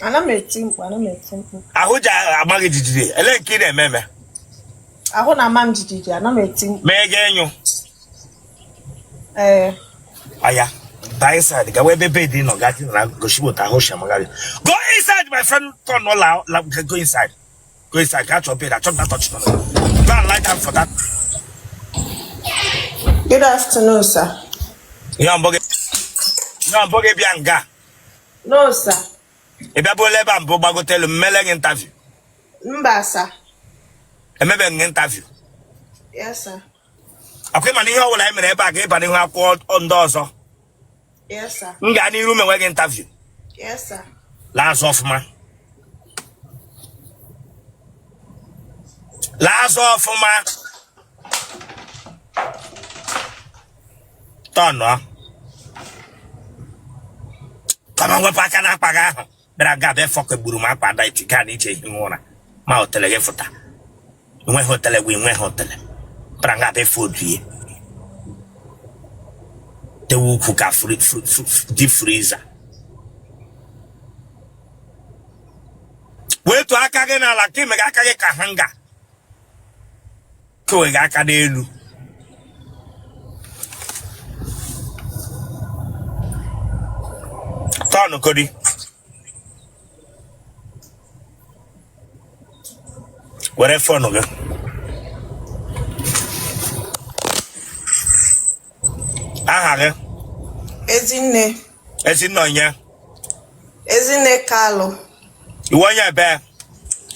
Ana m eti mkpu, ana m eti mkpu. Ahụ ji ama gị jijiji, ele nke ị na-eme eme? Ahụ na-ama m jijiji, ana m eti mkpu. Ma ị ga-enyo? Ee. Aya, baa inside, gawa ebe bed nọ, gaa na gosi otu ahụ si ama gị. Go inside, my friend. Turn la, la, go inside. Go inside, gaa chọọ bed, achọ m that touch. Go and lie down for that. Good afternoon, sir. Ihe mbụ gị, ihe mbụ gị bịa nga? No, sir. Ị bịabuola ebe a mbụ gbagote elu m mele gị interview? Mba, sir. Emebeghị gị interview? Yes, sir. Akwa ịma na ihe ọbụla anyị mere ebe a ga-ịba n'ihu akwụkwọ ndị ọzọ? Yes, sir. M gaa n'iru mewe gị interview? Yes, sir. Laa azụ ọfụma, laa azụ ọfụma, tọnụọ kama wepụ aka na akpa gị ahụ bịara ga bịa fọk gburu m akpa daiti gaa na iche ehi ụra ma otele gị fụta enweghị otele gwa enweghị otele bịara nga bịa fodu ya tewe ukwu ka deep freezer. Wetu aka gị n'ala ka imega aka gị ka hanger kewega aka n'elu. Tọnụ kodi were phone gị. Aha gị? Ezinne. Ezinne onye? Ezinne Kalụ. Ị wụ onye ebe?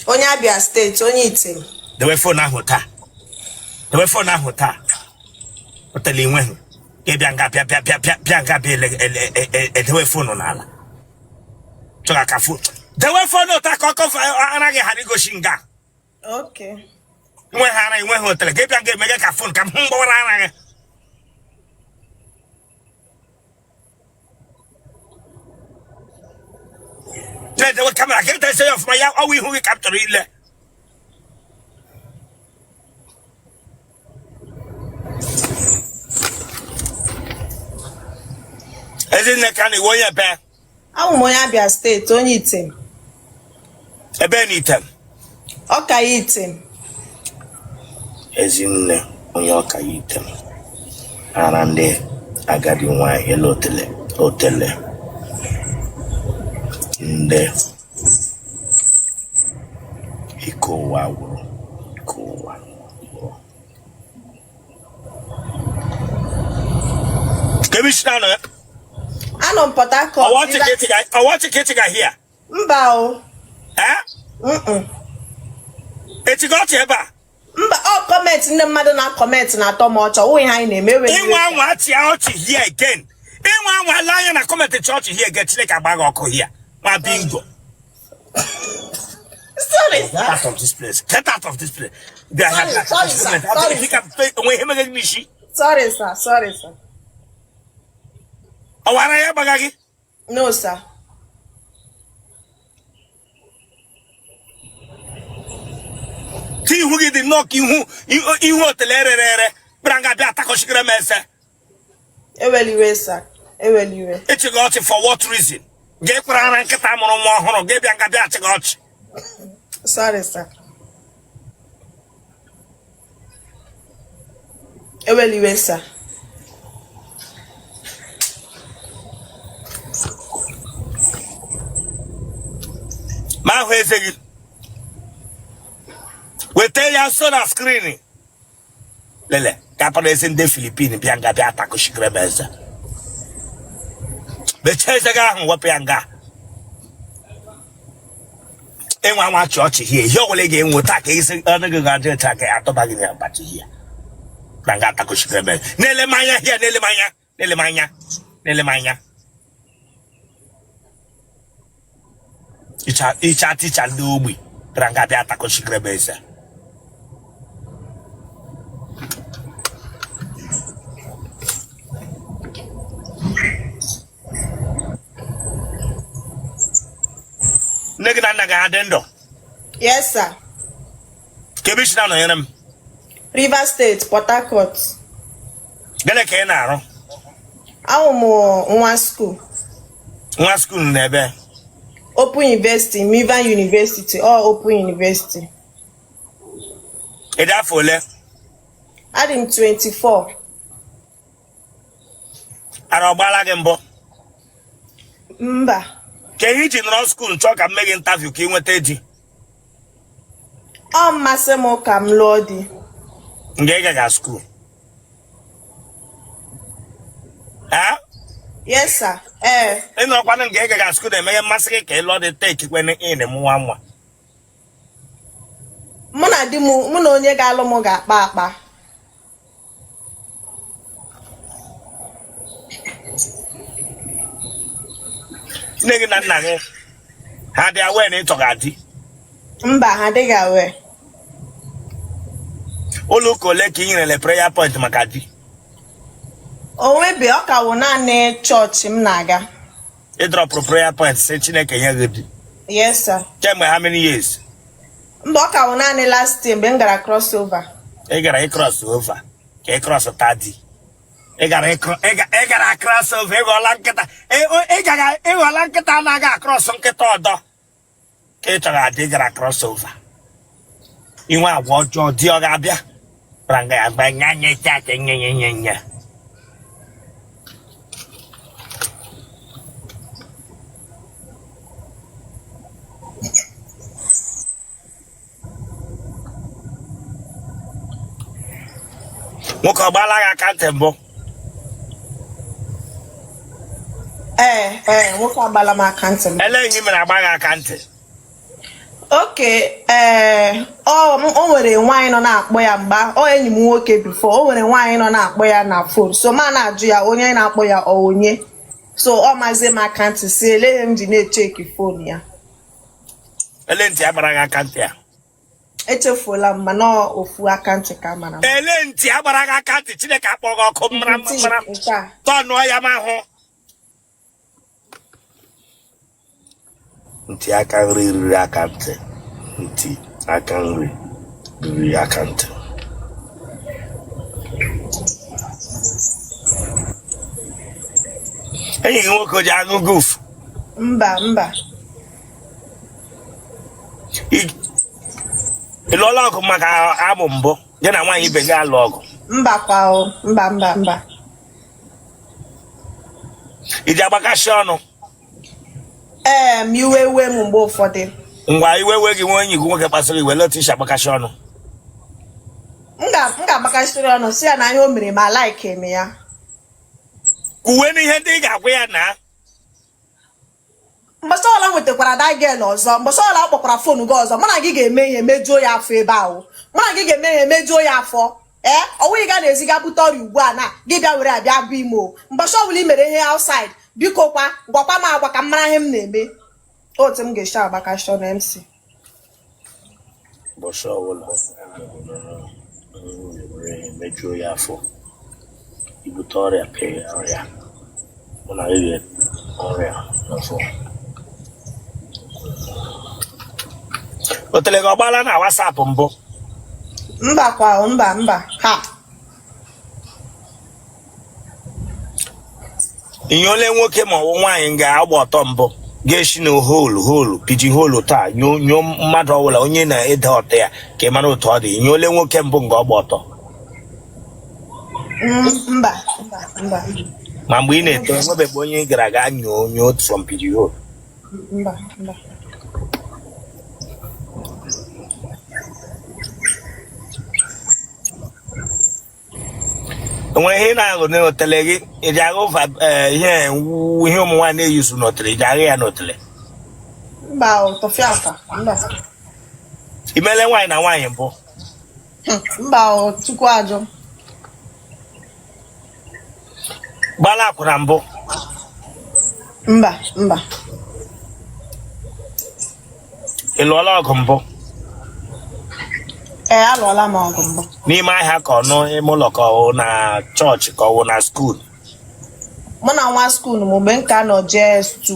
Onye Abia State, onye Item. Dewe phone ahụ taa, dewe phone ahụ taa. Otele inweghị ka ị bịa nga bịa bịa bịa bịa bịa nga bịa edewe phone n'ala chọga ka phone. Dewe phone taa ka ọkọ ara gị ghara igosi nga. Okay. Nweghị ara, enweghị otele ka ị bịa nga emege ka phone ka m hụ mgbawara ara gị. Na-edewe camera ka ịdese ya ọfụma ya ọwụ ihu gị ka m chọrọ ile. Ezinne ka na ị wụ onye ebe? Awụ m onye Abia State, onye Item. Ebe na Item? Ọka ya Item. Ezinne onye Ọka ya Item, ara ndị agadi nwanyị ele otele otele ndị ike ụwa gwụrụ, ike ụwa gwụrụ. Kebe isi na anọ ya? Anọ m Port Harcourt. Ọwa ọchị ka ị chịga, ọwa ọchị ka ị chịga here? Mba o. Eh? Mm-mm. Ị chịga ọchị ebe a? Mba, ọ comment ndị mmadụ na comment na-atọ m ọchị, ọwụ ihe anyị na-eme wee. Ị nwaa anwa chịa ọchị here again. Ị nwaa anwa lee anya na comment chịa ọchị here again, Chineke agba gị ọkụ here. Nwa bingo. Sorry, Get sir. out of this place. Get out of this place. Bịa Sorry, here. sorry, sir. Sorry. Onwe ihe mere gị n'isi. Sorry, sir. Sorry, sir. Ọ wara ya gbaga gị? No, sir. Ka ihu gị dị nnọọ ka ihu ihu otele rere ere bịara nga bịa atakọchikere m eze. Ewela iwe, sir. Ewela iwe. Ị chịga ọchị for what reason? Gị kwara ara nkịta mụrụ nwa ọhụrụ gị bịa nga bịa achịga ọchị. Sorry, sir. Ewela iwe, sir. Ma ahụ eze gị weta ya nso na screen lele ka apara eze ndị Filipin bịa nga bịa atakụchikere m eze. Mechie eze gị ahụ, wepụ ya nga. Ị nwaa anwa chị ọchị hie ihe ọbụla ị ga-enweta ka isi ọnụ gị ga-adị ọcha ka atọba gị na abachi hie na nga atakụchikere m eze. Na-ele m anya hie, na-ele m anya, na-ele m anya, na-ele m anya. Ịcha ticha ndị ogbi bịara nga bịa atakọchikere m eze. Nne gị na nna gị ha dị ndụ? Yes, sir. Kee ebe i si na-anọnyere m? Rivers State, Port Harcourt. Gịnị ka ị na-arụ? Awụ m nwa school. Nwa school na ebe? Open University, Mivan University, ọ Open University. Ị dị afọ ole? Adị m 24. Ara ọ gbaala gị mbụ? Mba. Ka ihe iji nọrọ school chọọ ka m mee gị interview ka ị nweta di? Ọ mmasị m ka m lụọ di. Nga ị gaga school? Ha? Yes, sir. Ee. Ị nọrọkwanụ nga ị gaga school na-emeghe mmasị gị ka ị lụọ di take kwene in mụwa nwa? Mụ na di m, mụ na onye ga-alụ m ga-akpa akpa. Nne gị na nna gị ha dị aware na ị chọga di? Mba, ha adịghị aware. Ụlọ ụka ole ka ị nyerele prayer point maka di? O nwebe, ọ ka wụ naanị chọọchị m na-aga. Ị dropụrụ prayer point sị Chineke nye gị di? Yes, sir. Kemgbe how many years? Mba, ọ ka wụ naanị last year mgbe m gara crossover. Ị gara ịcross over ka ị cross ta di? Ị gara ị gara cross over, ị ghọọla nkịta, ị gara ịghọọla nkịta anaghị across nkịta ọdọ ka ị chọrọ adị. Ị gara cross over, inwe agwa ọjọọ, di ọ ga-abịa gwara nga ya gba nya nye cha cha nye nye nye nye. Nwoke ọ gbaala gị aka ntị mbụ? Ee, nwoke agbala m aka ntị m. Ele ihe i mere agba gị aka ntị? Oke, ee, o nwere nwaanyị nọ na-akpọ ya mgba. Ọ enyi m nwoke before, o nwere nwaanyị nọ na-akpọ ya na phone, so ma na-ajụ ya onye na-akpọ ya, ọ onye, so ọ mazie m aka ntị si ele ihe m ji na-echeki phone ya. Ele ntị a gbara gị aka ntị a? Echefuola m, mana ọ ofu aka ntị ka mara m. Ele ntị a gbara gị aka ntị? Chineke akpọ gị ọkụ mara. Ntị Mara. nke a. Tọnụọ ya ma hụ ntị aka nri riri aka ntị, ntị aka nri riri aka ntị. Enyi gị nwoke o ji aṅụ guf? Mba. Ị lụọla ọgụ maka amụ mbụ, gị na nwaanyị ibe gị alụ ọgụ? Mba kwa o, mba. Ị ji agbakasị ọnụ? Ee, m iwe wee m mgbe ụfọdụ. Ngwa, iwe wee gị, nwe enyi gị nwoke kpasịrị iwe, otu isi agbakasị ọnụ? M ga-agbakasịrị ọnụ si ya na ihe o mere ma like eme ya. Kwuwe n'ihe ndị ị ga-agwa ya na. Mbọsị ọla nwetakwara that girl ọzọ, mbọsị ọla ọ kpọkwara phone gị ọzọ, mụ na gị ga-eme ihe mejuo ya afọ ebe ahụ. Mụ na gị ga-eme ihe mejuo ya afọ. Ee, ọnwụ ga na-eziga bute ọrịa ugbu a na gị bịa were abịa bụ ime o. Mbọsị ọbụla i mere ihe outside, biko kwa gwakwa m agwa ka m mara ihe m na-eme. Otu m ga-esi agbakasị ọnụ MC. Ụbọchị ọbụla were mejuo ya afọ, ibute ọrịa pee ọrịa, mụ na gị ọrịa n'afọ. O tere gị ọgbala na WhatsApp mbụ? Mba kwa o, mba ha. Ihe ole nwoke ma ọ bụ nwaanyị ga-agba ọtọ mbụ ga-esi na hole hole pigeon hole taa nyoo nyoo mmadụ ọbụla onye na-ede ọtọ ya ka ị mara otu ọ dị? Ihe ole nwoke mbụ nga ọgba ọtọ? Mba. Ma mgbe ị na-eto, enwebeghị onye ị gara aga nyoo nyoo from pigeon hole? Mba. Enwere ihe ị na-aṅụ n'otele gị? Ị ji aṅụ ihe ihe ụmụ nwaanyị na-eyuzu n'otele, ị ji aṅụ ya n'otele? Mba o, tọfịa mba. Imele nwaanyị na nwaanyị mbụ? Mba o, chukwu ajụ. Gbala akwụna mbụ? Mba. Ị lụọla ọgụ mbụ? Ee, alụọla m ọgụ mbụ. N'ime ahịa ka ọ n'ime ụlọ ka ọ na chọọchị ka ọ wụ na school? Mụ na nwa school m mgbe m ka nọ JS2.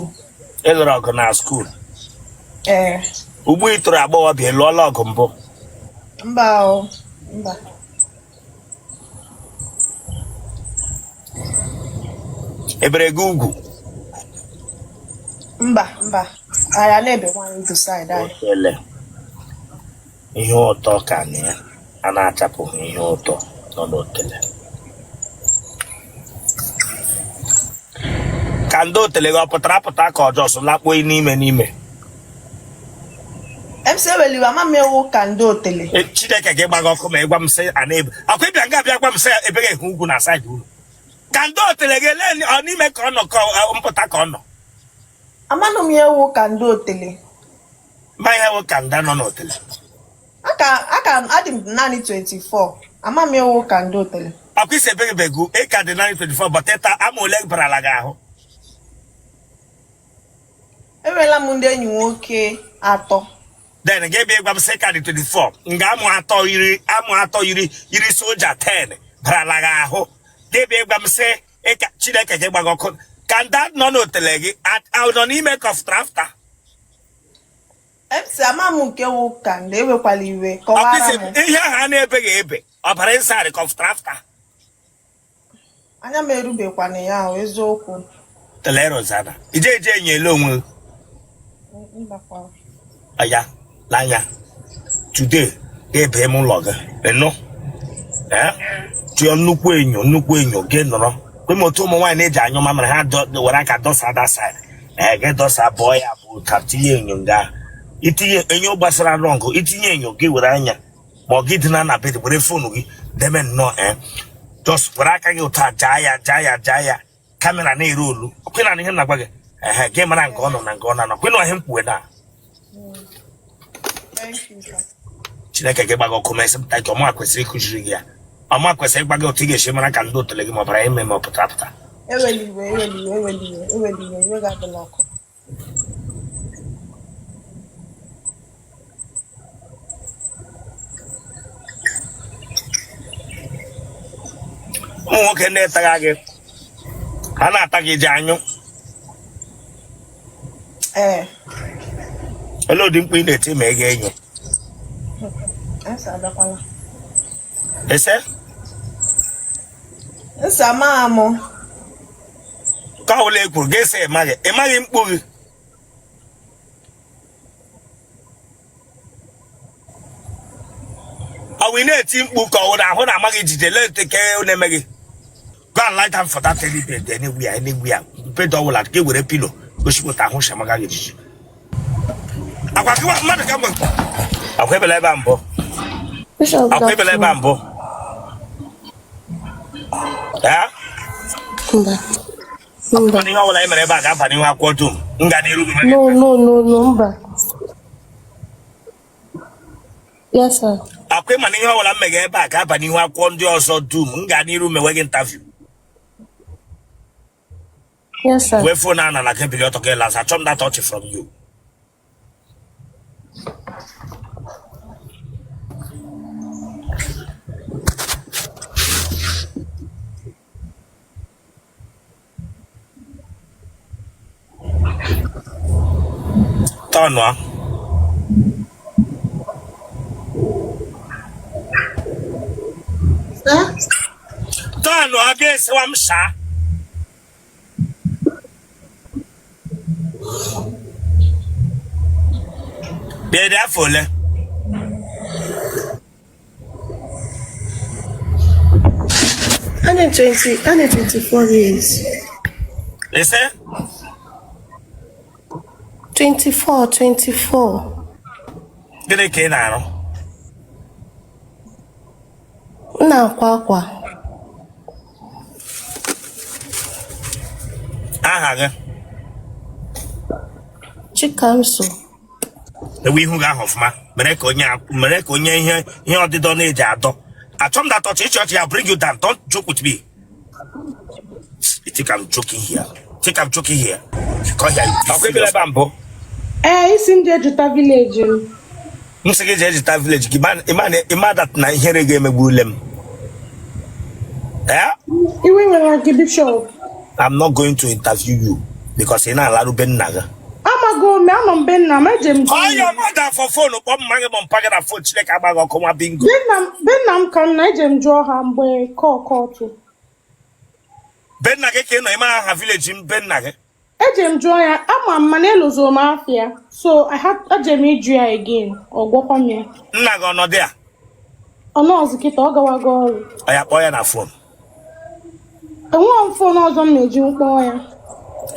Ị lụrụ ọgụ na school? Ee. Ugbu ị toro agbọghọbịa, ị lụọla ọgụ mbụ? Mba o, mba. Ebere gị ugwu? Mba. Aya na-ebe nwaanyị dị side anyị. Otele ihe ụtọ ka na ya a na-achapụghị ihe ụtọ nọ n'otele ka ndị otele gị ọ pụtara apụta ka ọ just lakpuo n'ime n'ime. MC eweliwe ama m ewu ka ndị otele. E, Chineke gị gbaga ọkụ ma ị gwa m sị a na-ebe akwa ịbịa nga bịa gwa m sị ebe gị hụ ugwu na side unu ka ndị otele gị lee ọ n'ime ka ọ nọ ka mpụta ka ọ nọ. Amanụ m ya ewu ka ndị otele. Ma ihe wụ ka nda nọ n'otele. Aka aka adị m naanị 24. Ama m ewu ka ndị otele. Akwa isi ebe gị begu ị ka dị naanị 24 but ịta ama ole barala gị ahụ. Enweela m ndị enyi nwoke atọ. Then gị bịa gwa m sị ka dị 24 nga amụ atọ yiri amụ atọ yiri yiri soja 10 barala gị ahụ gị bịa gwa m sị ịka Chineke gị gbaga ọkụ ka nda nọ n'otele gị nọ n'ime ka ọ fụtara afụta. MC ama m nke wụ ka ndị ewekwala iwe kọwara m. Ihe ahụ a na-ebeghị ebe ọ bara inside ka ọ fụtara afụta. Anya m erubekwana ya ahụ eziokwu. Tele Rosanna ije eje enyela onwe Mbakwa. anya n'anya today ga-ebe m ụlọ gị ịnụ ee tụọ nnukwu enyo nnukwu enyo gị nọrọ kwe m otu ụmụ nwaanyị na-eji anyụ mamịrị ha were aka dọsa that side ee gị dọsa bụọ ya bụ ka tinye enyo nga itinye enyo gbasara rọng itinye enyo gị were anya ma ọ gị dina na bed were phone gị deme nnọọ ee just were aka gị ụta jaa ya jaa ya jaa ya camera na-ere olu ọkwe na ihe m na-agwa gị ehe gị mara nke ọ nọ na nke ọ na-anọ kwe na ihe m kwuwe na. Thank you, sir. Chineke gị gbaga ọkụ mesị m taki ọma kwesịrị ịkụziri gị ya ọma kwesịrị ịgwa gị otu ị ga-esi mara ka ndị otele gị ma ọ bara ime ma ọ pụtara apụta. Ewela iwe, ewela iwe, ewela iwe, ewela iwe, iwe ga-adịla ọkụ. Ụmụ nwoke na-etagha gị ha na-ata gị ji anyụ. Ee. Olee ụdị mkpu ị na-eti ma ị ga-enyo? Nsị abịakwala. Ese? Nsị amaghị m. Ka ọ bụla e kwuru gị sị ịmaghị ịmaghị mkpu gị. Ọ bụ ị na-eti mkpu ka ọ wụ na ahụ na-ama gị jide lee ke na-eme gị. Go and lie down for that teddy bed anywhere anywhere bed ọbụla ka e were pillow gosipụta ahụ shamaga gị jiji. Akwa gị mmadụ ka mgbe akwa ebela ebe a mbụ. Bishop, Akwa ebela ebe a mbụ. Ya? Mba. Mba. Mana ihe ọbụla e mere ebe a ga-aba n'ihu akwụkwọ dum. M ga n'iru gị. No, no, no, no, mba. Yes, sir. Akwa ịma na ihe ọbụla m mega ebe a ga-aba n'ihu akwụkwọ ndị ọzọ dum. M ga n'iru mewe gị interview. Yes, sir. Wee phone a na na gị bili ọtọ gị lasa achọ m that touch from you. Tọnụọ. Sir? Tọnụọ ga-esiwa m shaa. Bịa dị afọ ole? I'm 20, I'm 24 years. Ise? 24, 24. Gịnị ka ị na-arụ? M na-akwa akwa. Aha gị? Chikamso. Ewe ihu gị ahụ ọfụma mere ka onye mere ka onye ihe ihe ọdịdọ na-eji adọ achọ m that ọchị ịchị ọchị ya bring you down. Don't joke with me. You think I'm joking here? Think I'm joking here? Come here. Ọkwa ebere ebe a mbụ. Ee, isi ndị ejụta village m. M sị gị jee jita village gị ịma that na ihere ga-emegbu ule m. Eh? Iwe nwere gị, Bishop. I'm not going to interview you because ị na-alarụ be nna gị. Amago m, anọ m be nna m, eje m. Call your mother for phone kpọọ mma gị ma mpa gị na phone Chineke agbaghị ọkụ nwa bingo. Be nna m ka m na eje m jụọ ha mgbe kọkọtụ. Be nna gị ka ị nọ ịma aha village m be nna gị. Eje m jụọ ya, ama m mana elozo m afa ya. So I had eje m ịjụ ya again, ọ gwakwa m ya. Nna gị ọnọdụ ya? Ọ nọọzụ kịta, ọ gawago ọrụ. Ọ ya kpọọ ya na phone. Enweghị m phone ọzọ m na-eji kpọọ ya.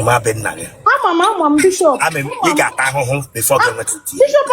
Ịma be nna gị? Ama m, ama m, Bishop. Ama m ị ga-ata ahụhụ before gị enweta Bishop.